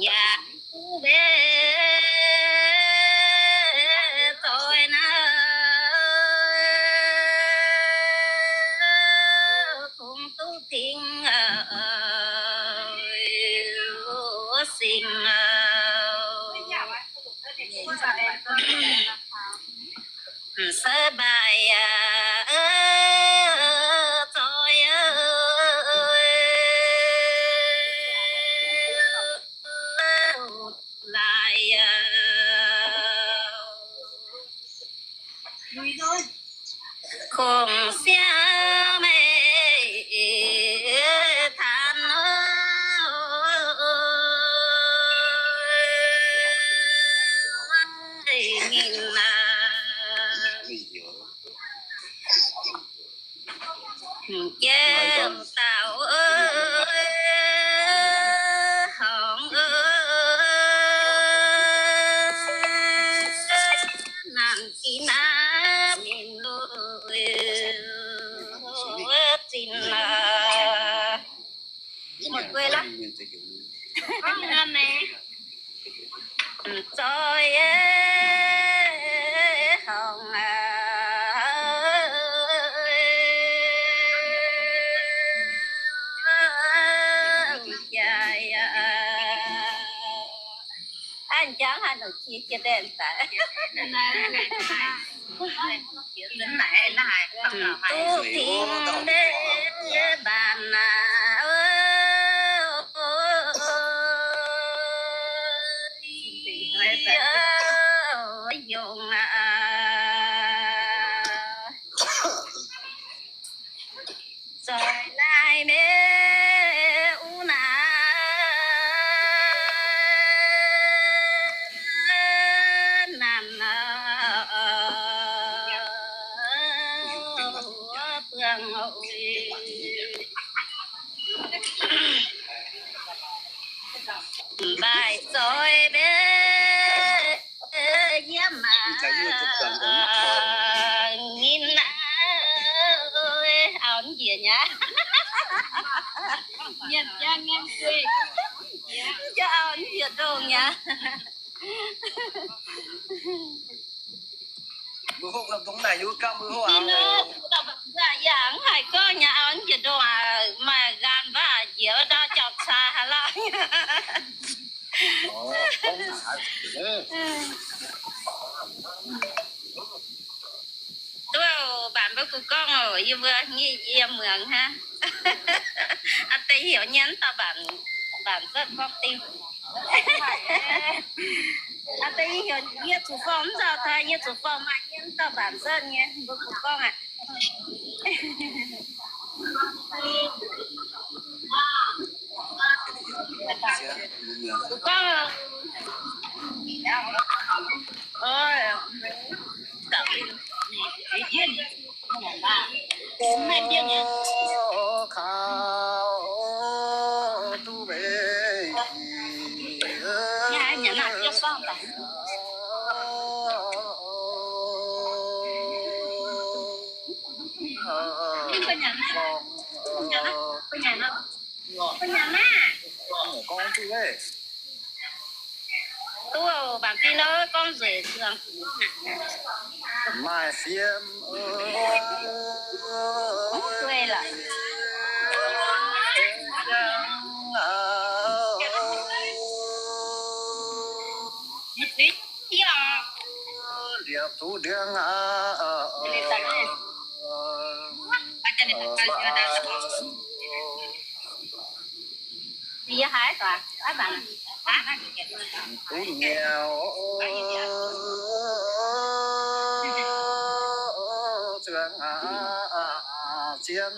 Yaac duqv mbeih zoih naaiv, kungx duqv dingc singx. Mv se mbaih yaac zoih laaix yaac kungx siang meih taanx ninh aac. Jiem dauh horngz, nanc jiex naaiv mingh lui zinh aac. Zoih horngz aac, jaaix aqv, jangv haaix nor qiex jiez daaih daic. Duqv dingc mbaanh aac, yungz aac. Zoih naaiv maiv uv naaiv, nanc buangh oc. Mbaih zoih maiv yiem maah, ngin aac, auv njiec nyei. Mv jaax auv njiec ndongh nyei. Yie mv haih gorngv nyei, auv njiec ndongh aac, maaih nqaang mbaah njiec ndau jauv caa haaix lauh. Duqv mbaanc mbuo gux gorngv oc, yie mbuo nyei yiem muangx hnangv. Aa deix heuc nyei mv dauh mbaanc, mbaanc setv gorngv dingh. Aa deix yie heuc yie zuqc form mv nzauh taux yie zuqc form maaih nyei mv dauh mbaanc setv nyei, mbuo gux gorngv aqv. Duqv mbaanc fih nor gorngv nzueic zuangx. Maaih fiem, duqv lorqc. Liepc duqv ndiangx aqv. Yie haiz duqv, duqv nyei, zuangx zien.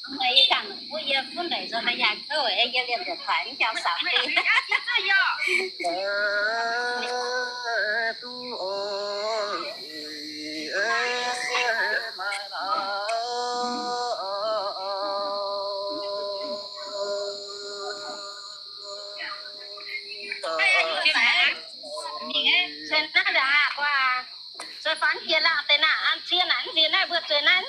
Mv baac yie ganh mbuo yie gunv ndeic nzuonx daaih yaac kouv, yie liemh nduqc kuaaic mv jangx saauc. Jiex laangh deix naaic an cie naaic, nziex naaiv mbuo zueiz naaiv.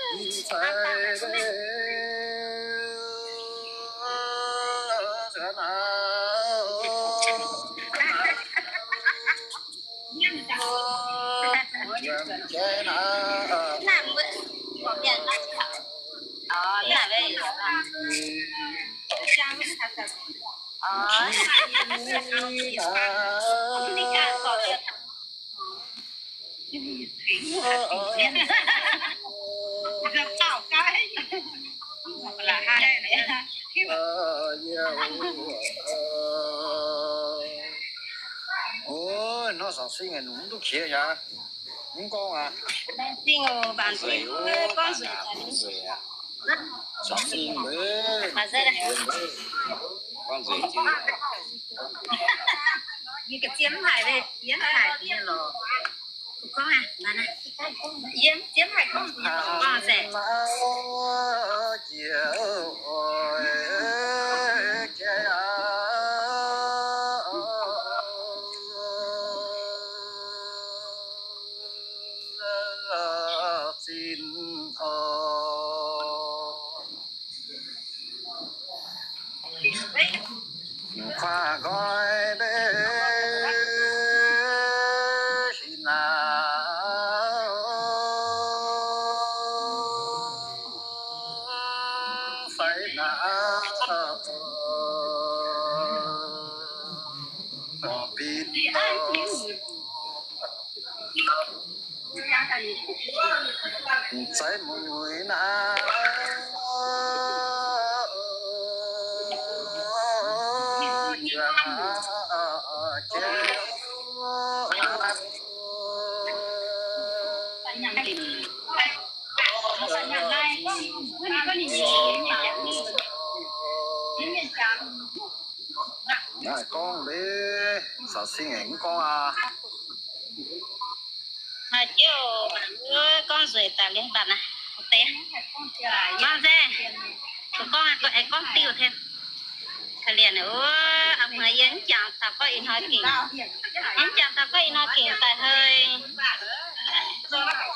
Ov, nor sorc sing aeqv, nungx mv duqv qiex yaac mv gorngv aqv. Sing oc, mv nzueic, gorngv nzueic, sorc sing, gorngv nzueic. Yie ga'zien mv haic, yie mv haic nyei lorqc. Gorngv aqv, yie mv zien haic gorngv nzueic. Zinh oc. Kuaah nqoi mbe hin aqv, fai naaiv bin zaiv muic naaiv. Naaiv gorngv mbe, sorc sing aengx mv gorngv aqv. Haaix diuc mv gorngv nzueic daaih liuz mv baac naaiv, deix, gorngv nzengc, gorngv, gorngv diuh tengx. Ka'lienc wuov, a'mueiz yie mv jangx taux gorngv ih hnoi gengh, mv jangx taux gorngv ih hnoi gengh daaih hei. Mv baac naaic kungx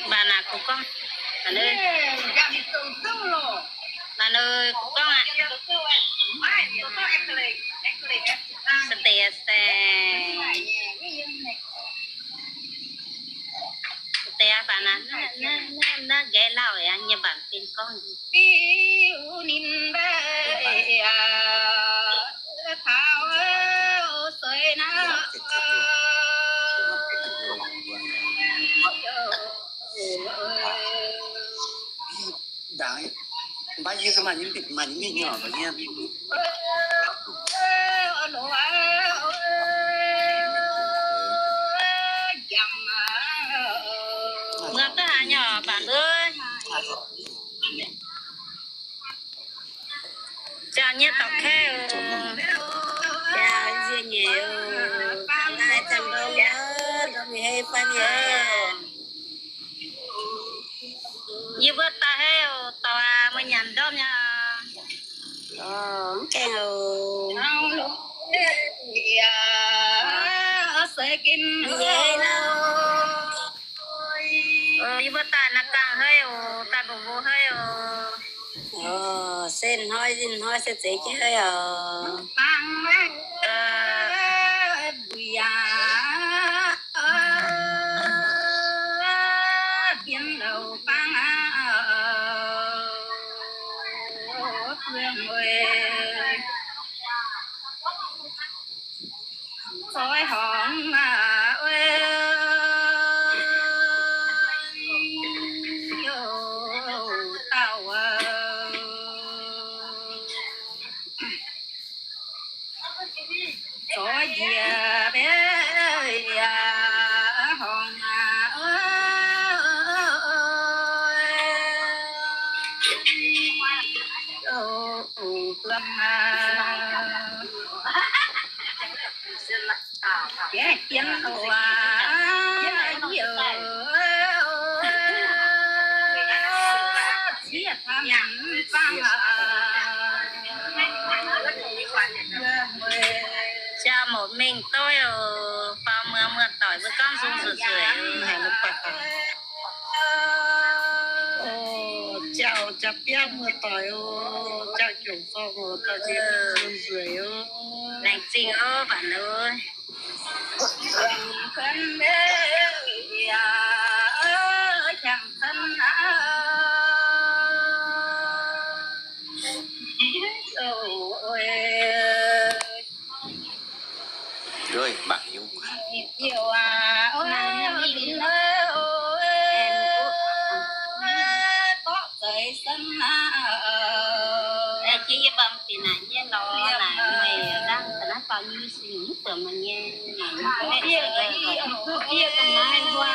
gorngv, mv baac naaic kungx gorngv aqv. Deix se, deix baac naaiv, naaiv nqaeqv lauh yaac nyei mv baac benx gorngv diuh ninh mbaeqc taux sueih naaiv. Mv baac yie maaih nyei, maaih nyei mingh nyei oc, mbuo nyei. Muoz duqv haaix nyei oc, mv baac mbuo. Jangx nyei dorc kaeqv oc. Jangx nziex nyeic oc. Naaiv jangx ndorm, ndorm nyei hei fai nyei. Yie mbuo daaih hei oc, dorc aac, meih nyanc ndorm nyei. Mv gaengh oc. Yie mbuo daaih naaiv gangh hei oc, daaih mbuo hei oc. Setv hnoi zinh hnoi se zeiz jienv hei oc. Zoux njiec mbiaeqc horngh aac, guangc aac, jiex jienv waac youc zieqv camv fangv aac. Jaa moc mengh doiv oc. Nzueic, mv haiz la'bapv. O, jauv jaa-biauv muoz-doic o, jauv jomc forng o, dauh nziex nzueic o. Laengz zingh o, mbuo aav. Mangc hiuv. Jiex yie bang fih naaic nyei lorz naaic, meih dangh ga'naaiv faaux nyei mingh se nyungc mv buatc meih nyei. Yie fiev ga'naaiv wuov.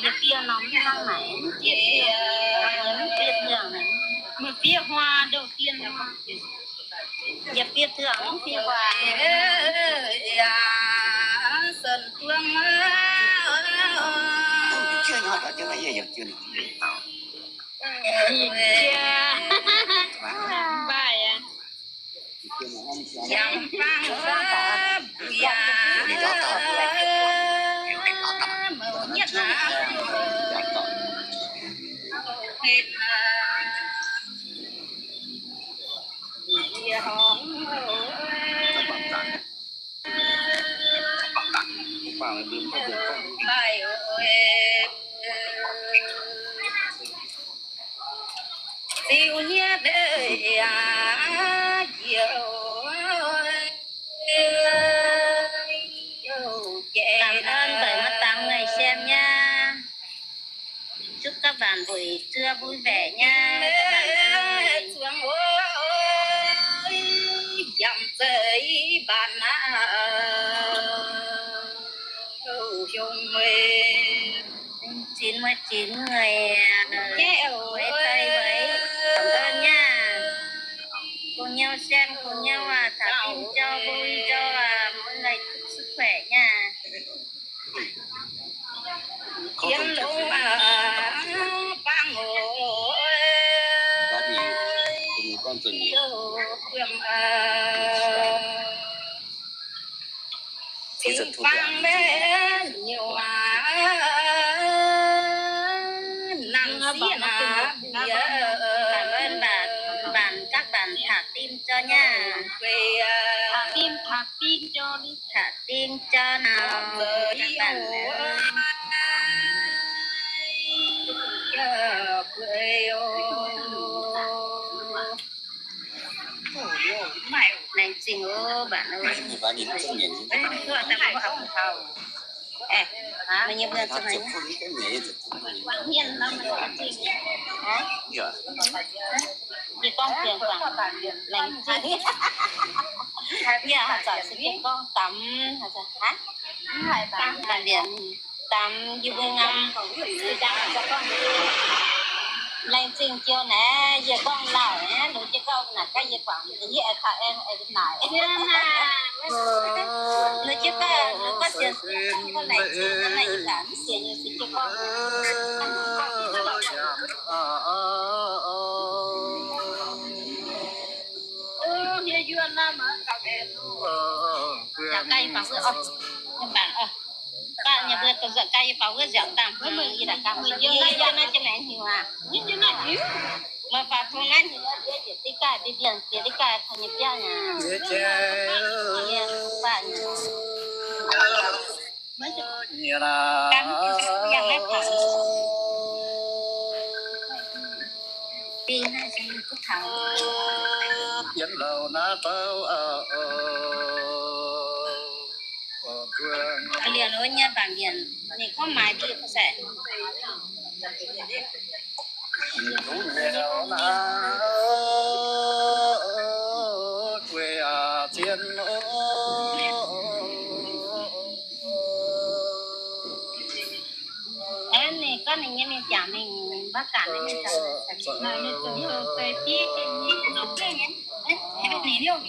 Yie fiev nor mv hnangv naaic, mv fiev, mv fiev ziangh. Meih fiev huaa ndouh dien. Yie fiev ziangh mv fiev huaa. Yie, mv baac aqv. Ziux nyei deix yie, cảm ơn bởi một tám người xem nha. Chúc các bạn buổi trưa vui vẻ nha các bạn ơi. Yiem zeix bản aqv, hung mei. Chín mươi chín người, à, với tay với, cảm ơn nha. Cùng nhau xem, cùng nhau, à, thả tim cho vui cho, à, mỗi người sức khỏe nha. Có tổ chức. Có gì cùng con tuần gì. Kỹ thuật thu tiền. Cảm ơn bạn, bạn, các bạn thả tim cho nha. Thả tim, thả tim cho đi. Thả tim cho nào các bạn ơi. Laengz zingh ov, bạn ơi. Meih nyei mbuo za'gengh mangc mienh nor, meih za'gengh, hov, yie gorngv ziangx guangc, laengz zingh. Yie haaix zanc se gorngv damx, haaix zanc, haaix, damx, damx yie mbuo ngam. Laengz zingh jienv naaiv, yie gorngv lauh naaiv, ninh jienv gorngv naaic gaax yie guangc, yie aengx taux aengx naaic. Ninh jienv gorngv, ninh gorngv sienx, gorngv laengz zingh, gorngv naaic yie gaax mv sienx, yie se jienv gorngv. Nzauc gaax yie faaux wuov oc. Mv baac oc. Baac nyei mbuo dongh nzauc gaax yie faaux wuov nziaauc dangh hmz yie daaih ganh mbuo yie yie naaiv jienv maengx hnyouv aqv. Meih faaux tong naaiv hnyouv diev jiex diqv gaaih, diqv mbienc jiex diqv gaaih taux nyei biauv nyei. Yie baac nyei. Ganh yangh naaiv taux. Bing naaiv se kuv taux. Liemh wuov nyei baac liemh, ninh gorngv maaiz diqv sai. Ninh gorngv ninh nyei mingh jangx mingh mbaav ganh nyei, ninh zungv ninh liouh.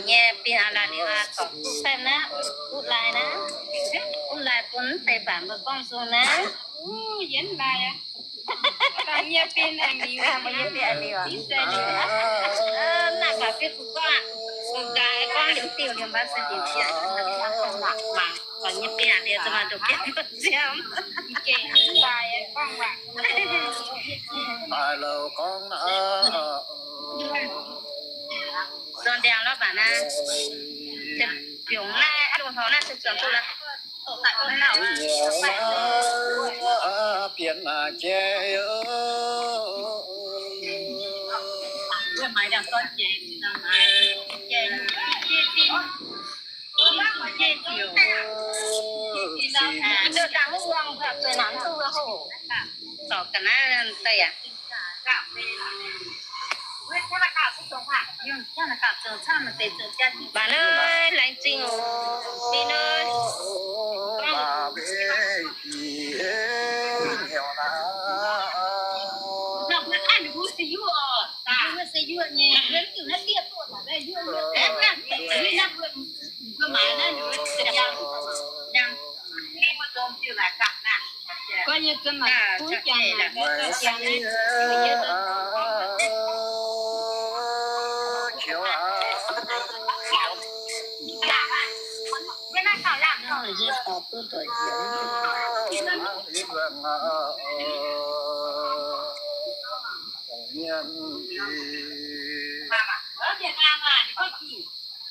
Nyei biei aqv, laaix liuz aqv, dorngc duqv faim naaiv, duqv laaih naaiv, duqv laaih bun mv deix baac mbuo gorngv nzung naaiv. Yie mv laaih aqv. Nyei biei a'liuz, mbuo nyei biei a'liuz. Naaiv baac fiev kuv gorngv aqv, mbuo gaax gorngv liuz diuh liuz mbac se liuz jiex mangc. Nyei biei a'liuz zuqc maaih ndoqc biauv nziaamv. Nzorng ndiangx lorqc baac naaiv, biongc naaiv, aa, dongh hlorx naaiv se zuangx duqv lorqc. Bienx jai, Baac naaiv laengz zingh oc, fih naaiv.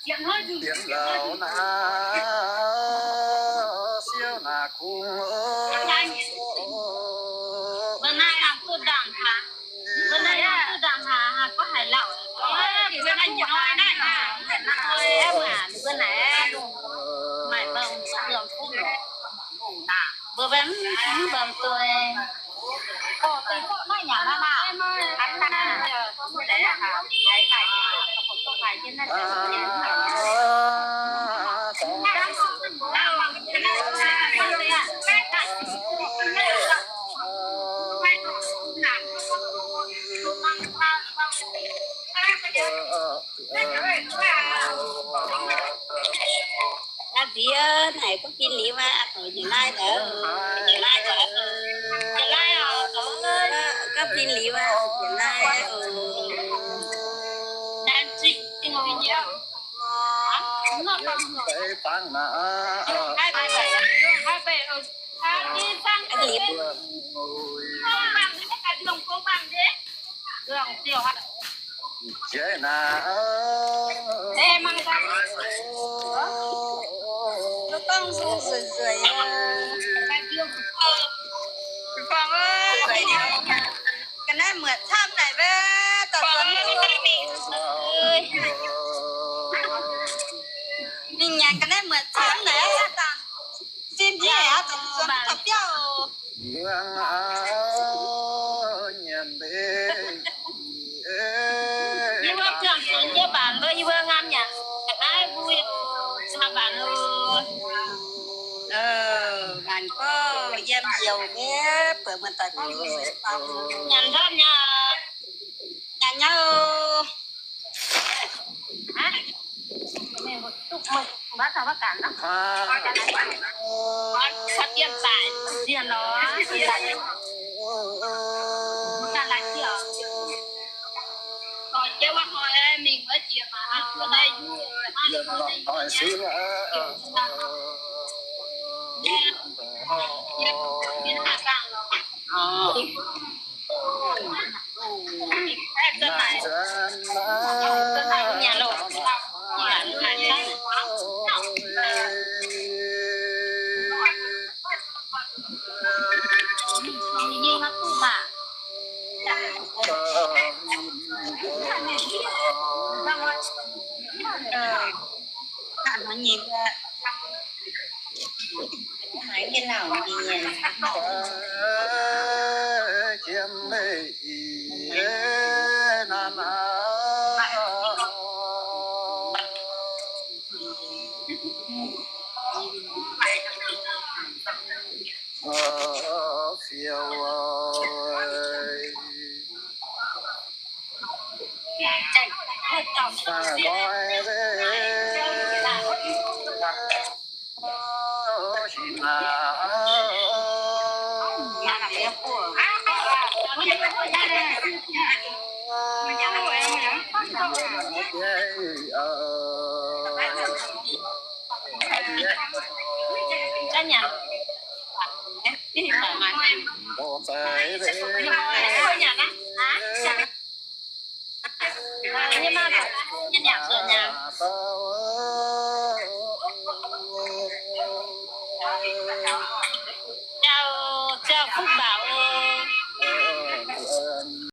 Mienh bienx lauh naaiv, siou naaic kungx. Mbuo naaiv duqv ndaangc haaix, mbuo naaiv duqv ndaangc haaix, haaix gorngv haaix lauh. Mbuo naaiv maaih mba'hnoi, mbuo mv mba'hnoi. Aa, diex naaic gorngv fin liuz aqv, aa, dorc njiec naaiv daaih, njiec naaiv daaih, njiec naaiv oc, gorngv fin liuz aqv, njiec naaiv oc. Ga'naaiv muotc camv naaic wuov, dorh nzuonx duqv. Mingh nyanc ga'naaiv muotc camv naaic, dangh sin hiev aqv, dorh nzuonx duqv taux biauv. Yie mbuo buangh zuqc yie mbuo mbaanc mbuo, yie mbuo ngaam nyanc ga'naaiv mbuo, mbaanc mbuo. Mbaanc gorngv yiem youz mbuo buatc muoz-doic gorngv nyanc ndortv nyei, nyanc nyei oc.